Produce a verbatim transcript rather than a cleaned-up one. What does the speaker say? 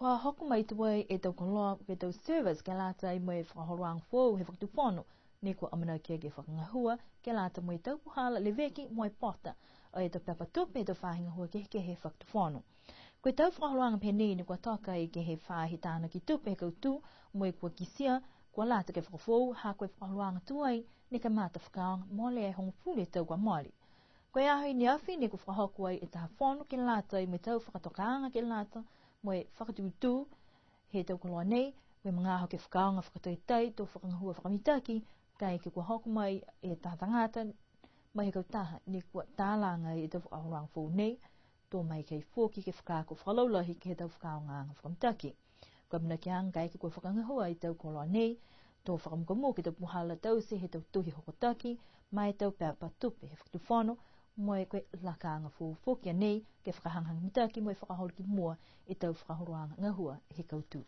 Kua hoko mai tuai e tau koloa ke he tau service ke lata mo e fakaholoaga foou he fakatufono, ne kua amanaki ke fakagahua ke lata mo e tau puhala leveki mo e pota e tau pepa tupe he tau faahi gahua kehekehe he fakatufono. Ko e tau fakaholoaga pehē nei ne kua toka ai ke he faahi tānaki tupe he kautū, mo e kua kitia kua lata ke fakafoou, ha ko e fakaholoaga tuai ne kamata fakaaoga mole e hogofulu e tau kua mole. Ko e aho i ne afi ne kua fakahoko ai e taha fono ke lata mo e tau fakatokaaga ke lata mo e fakatūtū he tau koloa nei, mo e magaaho ke fakaaoga fakataitai to fakagahua fakamitaki, kaeke kua hoko mai e taha tagata mai he kautaha ne kua talaga e tau fakaholoaga foou nei, to maeke foki ke fakaako fakalaulahi ke he tau fakaaogaaga fakamitaki. Kua amanakiaga kaeke kua fakagahua e tau koloa nei, to fakamukamuka e tau puhala taute he tau tohi hokotaki, mo e tau pepa tupe he fakatufono, mo e ko e lakaaga foou foki a nei ke fakahagahaga mitaki mo e fakaholo ki mua e tau fakaholoaga gahua he kautū.